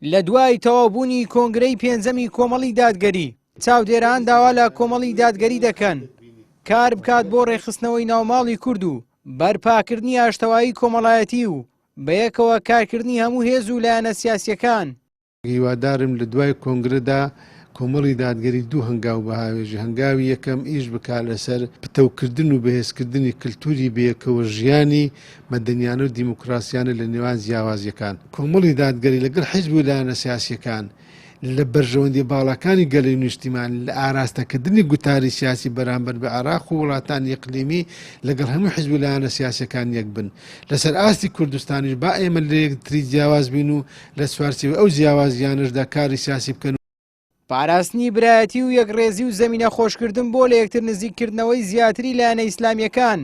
لە دوای تەواوبوونی کۆنگرەی پێنجەمی کۆمەڵی دادگەری، چاودێران داوا لە کۆمەڵی دادگەری دەکەن کار بکات بۆ ڕێکخستنەوەی ناوماڵی کورد و بەرپاکردنی ئاشتەوایی کۆمەڵایەتی و بەیەکەوە کارکردنی هەموو هێز و لایەنە سیاسییەکان. هیوادارم لە دوای کۆنگرەدا کۆمەڵی دادگەری دوو هەنگاو بهاوێژێ، هەنگاوی یەکەم ئیش بکات لەسەر پتەوکردن و بەهێزکردنی کلتوری بەیەکەوە ژیانی مەدەنیانە و دیموکراسیانە لە نێوان جیاوازیەکان. کۆمەڵی دادگەری لەگەڵ حیزب و لایەنە سیاسیەکان لە بەرژەوەندیە باڵاکانی گەل و نیشتیمان لە ئاراستەکردنی گوتاری سیاسی بەرامبەر بە عێراق و وڵاتانی ئیقلیمی لەگەڵ هەموو حیزب و لایەنە سیاسیەکان یەک بن. لەسەر ئاستی کوردستانیش با ئێمە لەیەکتری جیاواز بین و لە چوارچێوەی ئەو جیاوازییانەشدا کاری سیاسی بکەن و. پاراستنی برایەتی و یەکڕێزی و زەمینە خۆشکردن بۆ لەیەکتر نزیککردنەوەی زیاتری لایەنە ئیسلامییەکان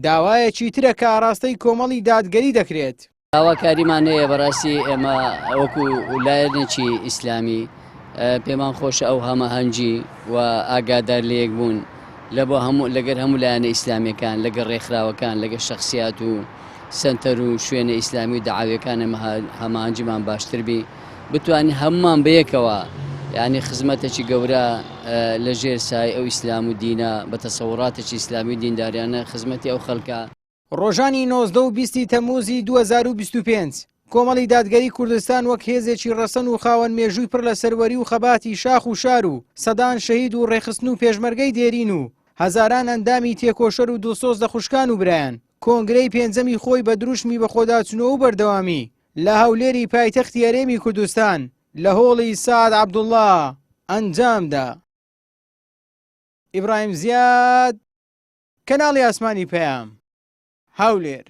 داوایەکی ترە کە ئاڕاستەی کۆمەڵی دادگەری دەکرێت. داواکاریمان هەیە بەڕاستی ئێمە وەکو لایەنێکی ئیسلامی پێمان خۆشە ئەو هەماهەنگی و ئاگادار لەیەک بوون لە بۆ هەموو لەگەر هەموو لایەنە ئیسلامیەکان لەگەر ڕێکخراوەکان لەگەر شخصیات و سەنتەر و شوێنە ئیسلامی و دەعاویەکان ئێمە هەماهەنگیمان باشتر بی بتوانین هەمومان بەیەکەوە یعنی خزمەتێکی گەورە لە ژێر سای ئەو ئیسلام و دینە بە تەسەوڕاتێکی ئیسلامی و دینداریانە خزمەتی ئەو خەڵکە ڕۆژانی 19 و 20 تەمموزی 2025 کۆمەڵی دادگەری کوردستان وەک هێزێکی ڕەسەن و خاوەن مێژووی پڕ لە سەروەری و خەباتی شاخ و شار و سەدان شەهید و ڕێکخستن و پێشمەرگەی دێرین و هەزاران ئەندامی تێکۆشەر و دڵسۆز لە خوشکان و برایان کۆنگرەی پێنجەمی خۆی بە دروشمی بەخۆداچونەوە و بەردەوامی لە هەولێری پایتەختی هەرێمی کوردستان لە هۆڵی سەعد عەبدوڵڵا ئەنجامدا. ئیبراهیم زیاد، کەناڵی ئاسمانی پەیام، هەولێر.